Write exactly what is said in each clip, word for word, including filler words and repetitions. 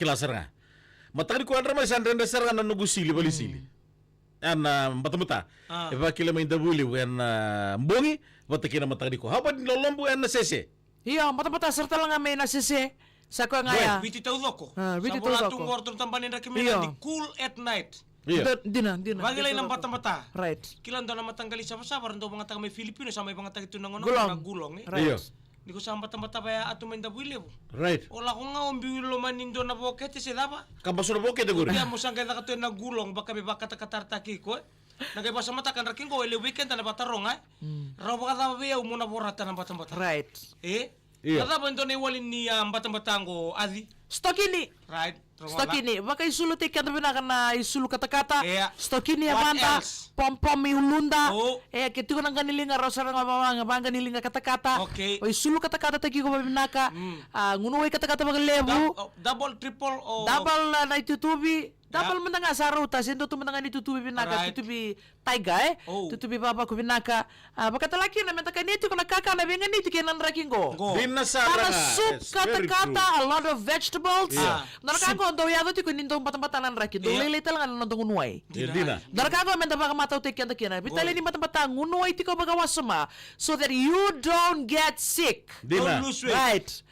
Kila sara ga. Mataka nikua dra mai sa dredre sara ga na noqu sili, vale sili. Ena batabata. Ah. E vakila mai Davuilevu ena bogi vata kei na mataka nikua. How about Lolobu ena Sese? Io, batabata sara tale ga mai Nasese. Sa koya ga ya. Viti taucoko. Ah, Viti taucoko. Sa vola tu qo o ratou na tabana ni draki mai na, io, ni cool at night. Io. Dina, dina. Vakilai na batabata. Right. Kila dua na mataqali savasava ra dau vagataka mai Filipino, sa mai vagataki tu na gauna qo na gulong, eh? Right. Io. Ni ko sa batabata vaya atu mai Davuilevu. Right. O lako ga o biu i loma ni dua na vokete se cava. Ka basu na vokete qori. Ia mo sa qai caka tu ena gulong, vaka me vakatakataraki iko, eh? Na qai vakasamataka draki qo, e levu vei keda na vakataroga, eh? Mm. Rau vakacava vei au mo na vorata na batabata? Right. Eh? Io. Na cava e dua na iwali ni, ah, batabata qo, Aci? Stokini. Right. Stokini, vakaisulu tiko keda vinaka na isulu katakata. Io. Stokini e vada, pompom i uluda. Oh. E, ke tiko na qaniliga, rau sara ga va-, va-, vaganiliga katakata. Okay. O isulu katakata taki iko vavinaka. Mm. Ah, gunu wai katakata vakalevu. Dou-, oh, double, triple, oh. Double, ah, na itutuvi. Double mada ga sa rauta, se dua tu mada ga ni tutuvi vinaka, right, tutuvi taiga, eh? Oh. Tutuvi vavaku vinaka. Ah, vakatala kina meda kania tiko na kakana veiganiti kei na draki qo. Qo. Dina sara ga. Soup, yes, very true, katakata, a lot of vegetables. Yeah. Ah. Nona ka qo dau yaco tiko ni dau batabata na draki, dou, yeah, lailai tale ga na noda gunu wai. Dina. Dina. Nona ka qo meda vakamatautaki keda kina. Vitali ni batabata gunu wai tiko vakawasoma, so that you don't get sick. Dina. Don't lose weight. Right.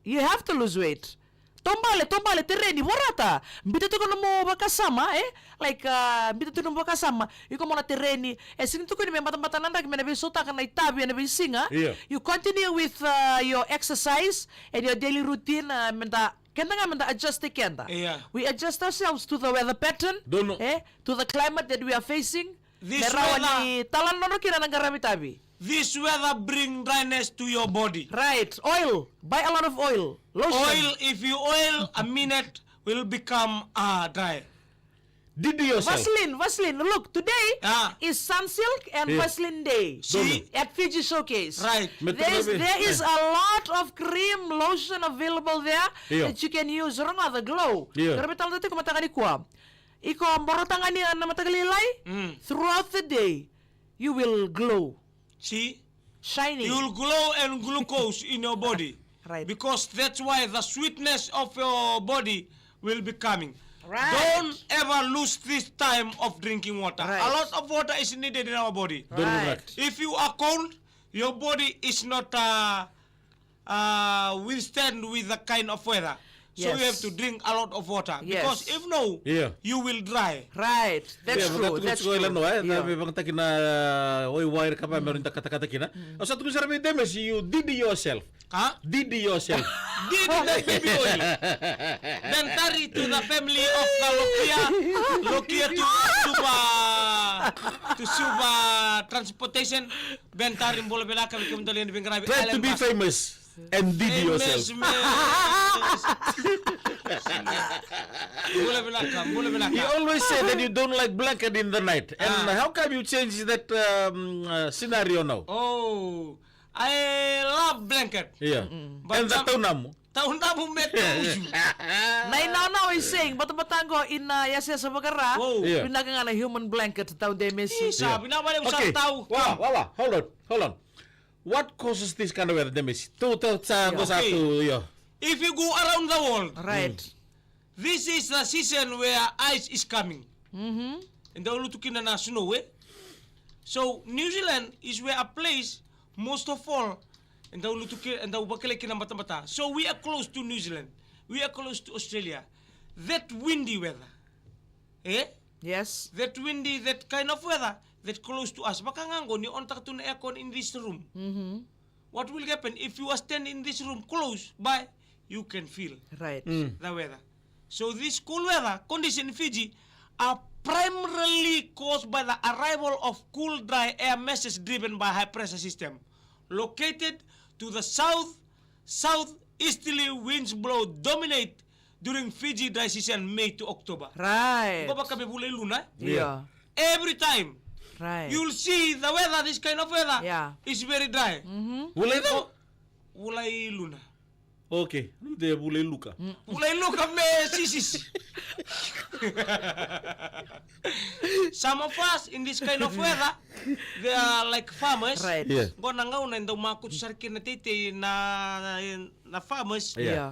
You have to lose weight. Taubale, taubale, tereni, vorata. Bita tiko nomu vakasama, eh? Like, ah, bita tiko nomu vakasama. Iko mo na tereni. E sini tukuni me batabata na draki me na veisautaka na itavi ena veisiga. Io. You continue with, ah, your exercise and your daily routine, ah, meda, keda ga meda adjust keda. Io. We adjust ourselves to the weather pattern, eh? To the climate that we are facing. This weather. Me rawa ni tala nodra kina na qaravi tavi. This weather bring dryness to your body. Right. Oil. Buy a lot of oil. Lotion. Oil, if you oil, a minute will become, uh, dry. D D yourself. Vaseline, Vaseline. Look, today, ah, is Sunsilk and, yeah, Vaseline Day. See? At Fiji Showcase. Right. There's, there is a lot of cream, lotion available there, yeah, that you can use. Rogoca, Glow. Yeah. Qaravi tale tiko mataka nikua. Iko borota ga ni na mataka lailai. Mm. Throughout the day, you will glow. See? Shiny. You will glow and glucose in your body. Right. Because that's why the sweetness of your body will be coming. Right. Don't ever lose this time of drinking water. Right. A lot of water is needed in our body. Don't, right, if you are cold, your body is not, uh, uh, withstand with the kind of weather. So you have to drink a lot of water. Yes. Because if no, yeah, you will dry. Right. That's true. That's true. Ena veivagataki na, uh, waiwai, ka vaka me rawa ni da katakata kina. Mm. Au sa tukuna sara vei Demes, you did yourself. Huh? Did yourself. Did that baby oil. Bentari to the family of the Lokia. Lokia to Suva, to Suva Transportation. Bentari, bula vinaka vei kemudou na veiqaravi. Try to be famous and did yourself. Bula vinaka, bula vinaka. You always say that you don't like blanket in the night. And, ah, how come you change that, um, uh, scenario now? Oh, I love blanket. Yeah. Mm-mm. But and the taunamu? Taunamu me tauju. Na inaunau is saying, batabata qo ina yasayasa vaka-Ra. Whoa. Yeah. Vinaka ga na human blanket, tau Demes. Isa, yeah, vinaka vale, okay, sa tau. Wa, wa, wa. Hold on, hold on. What causes this kind of weather, Demes? Tu, tu, sa, yeah, qo sa, okay, tu, io. If you go around the world, right, mm, this is the season where ice is coming. Mm-hmm. E dau lutu kina na snow, eh? So, New Zealand is where a place, most of all, e dau lutu ki-, e dau vakilai kina batabata. So, we are close to New Zealand. We are close to Australia. That windy weather, eh? Yes. That windy, that kind of weather, that close to us. Vaka ga qo ni on-taka tu na aircon in this room. Mm-hmm. What will happen if you are standing in this room close by? You can feel, right, mm, the weather. So this cool weather condition in Fiji are primarily caused by the arrival of cool, dry air masses driven by high pressure system located to the south. Southeasterly winds blow dominate during Fiji dry season, May to October. Right. Qo vaka me vula i Luna, eh? Yeah. Every time. Right. You'll see the weather, this kind of weather, yeah, is very dry. Mm-hmm. Vula i cava? Vula i Luna. Okay. Nanuma de vula i Luka. Mm. Vula i Luka me sisisi. Some of us in this kind of weather, they are like farmers. Right. Yeah. Qo na gauna e dau makutu sara kina na teitei na, na farmers. Yeah. Yeah.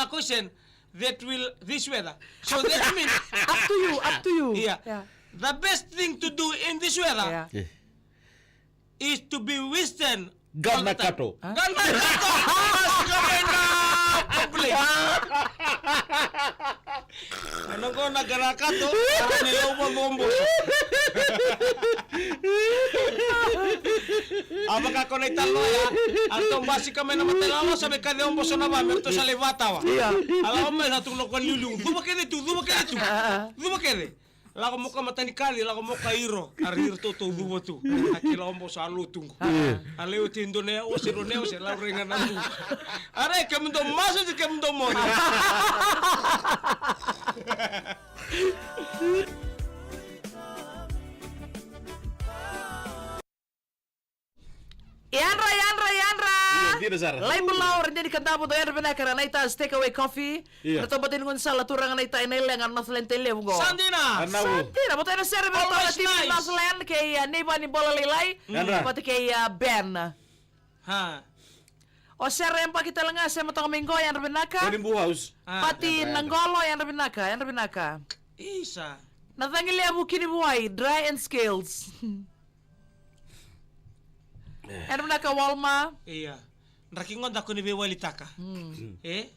a question that will this weather. So that means, up to you, up to you. Yeah. Yeah. The best thing to do in this weather, yeah, is to be Western. Gana kato. Gana kato. Mas ka mai na public. Ano ko na gana kato? Ni lau vavombo. A vaka ko na italoya. Ato basi ka mai na matalalo sa me kace ombo so na va me to sa le vatawa. Ia. Ala o mai sa tu no ko liuliu. Cuva kece tu, cuva kece tu. Cuva kece. Lako mo ka matani kaci, lako mo ka iro. Ari iro to to cuva tu. Aki lako mo sa lo tungo. Ia. Ale o tindo ne o se ro ne o se la renga na tu. Are ke mundo maso ke mundo mo. Yadra, yadra, yadra. Io, dina sara. Lai Bulawa, Radini Kadavu, dou yadra vinaka, ra Naita's Takeaway Coffee. Io. Ratou bata ni gaunisala turaga Naita ena ileqa Northland Tailevu qo. Sa dina. Sa dina, bata ena sere vei ratou na team ni Northland, kei a Neivani Bolalailai. Yadra. Bata kei a Ben. Ha. O Sere Yabaki tale ga, sema toka mai qo, yadra vinaka. Tony Buhaus. Pati Naqolo, yadra vinaka, yadra vinaka. Isa. Na Cagi Levu Kinivuai, Dry and Scales. Yadra vinaka Walma. Ia. Draki qo da kua ni veiwalitaka. E?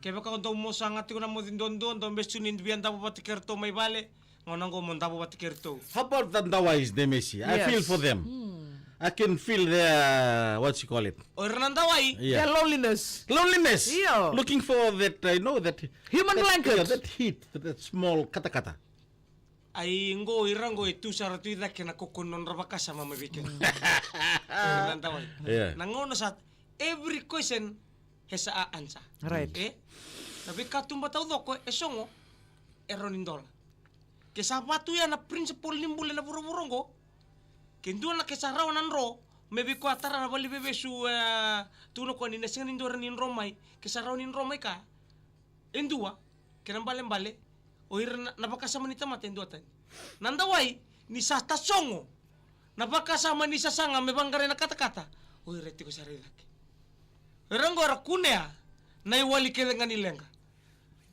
Kevaka o dau mosa ga tiko na moce duadua, dau bese tu ni via davo vata kei ratou mai vale. Gauna qo mo davo vata kei ratou. How about the Dawais, Demesi? I feel for them. I can feel their, what you call it? O ira na Dawai. Yeah. Their loneliness. Loneliness. Io. Looking for that, I know that. Human blanket. Yeah, that heat, that small katakata. Ai qo ira qo e tu sara tu i cake na koko ni nodra vakasama mai vei keda. Ira na Dawai. Yeah. Na gauna sa every question has a answer. Right. E? Na veika tuba taucoko e sogo e rawa ni dola. Ke sa vatu ya na principle ni bula na vuravura oqo. Ke dua na ke sa rawa na dro, Me vei koya tara na vale ni veivesu, e, tukuna o koya ni na sega ni dua e rawa ni dro mai, ke sa rawa ni dro mai ka e dua, kena ibalebale o ira na, na vakasama ni tamata e duatani. Na dawai ni sa tasogo na vakasama ni sasaga me vaqarai na katakata, o ira e tiko sara i cake. O ira oqo era kunea na iwali kece ga ni leqa.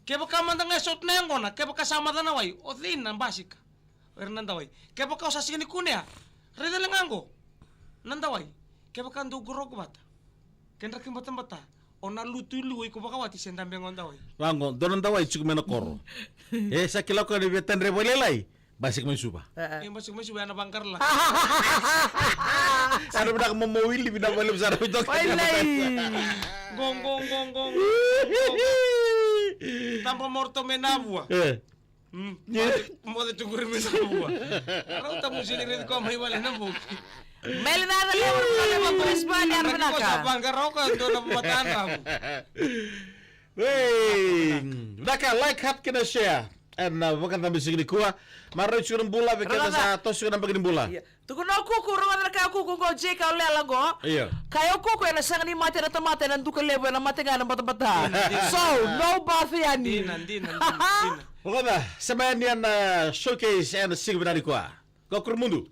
Kevaka mada ga e sota na yaqona, kevaka sa maca na wai, o cei na basika? O ira na dawai. Kevaka o sa sega ni kunea, raica le ga oqo na dawai. Kevaka dou qoroqo vata, ke draki batabata, o na lutu i liu, o iko vakawati se dabe ga o dawai. Vaqo, dua na dawai tiko mai na koro. E sa kila o koya ni via tadre vakalailai, basika mai Suva. E, basika mai Suva, ya na vaqara la. Sa na vinaka mo, mo wili, vinaka vakalevu sara, vinaka. Wailai. Qo, qo, qo, qo, qo. Taba mo ratou mai Navua. E. Mm. Moce, moce tu qori mai Navua. Rauta mo sega ni raici koya mai vale na boki. Meli na, na levu, na levu, Brisbane, ya na vinaka. Sa vaqara o koya, dua na mata na. Ei, vinaka, like, heart kei na share. Ena, a, vakacabe siga nikua. Maroroi tiko na bula, vei keda sa toso tiko na baki ni bula. Ia. Tukuna o Kuku, rogoca na kaya o Kuku qo, Jake, o Lela qo. Io. Kaya o Kuku, ena sega ni mate na tamata, ena duka levu, ena mate ga na batabata. Dina, dina. So, no bath yani. Dina, dina, dina, dina. Rogoca, sema yani ena showcase ena siga vinaka nikua. Ko Kurumudu.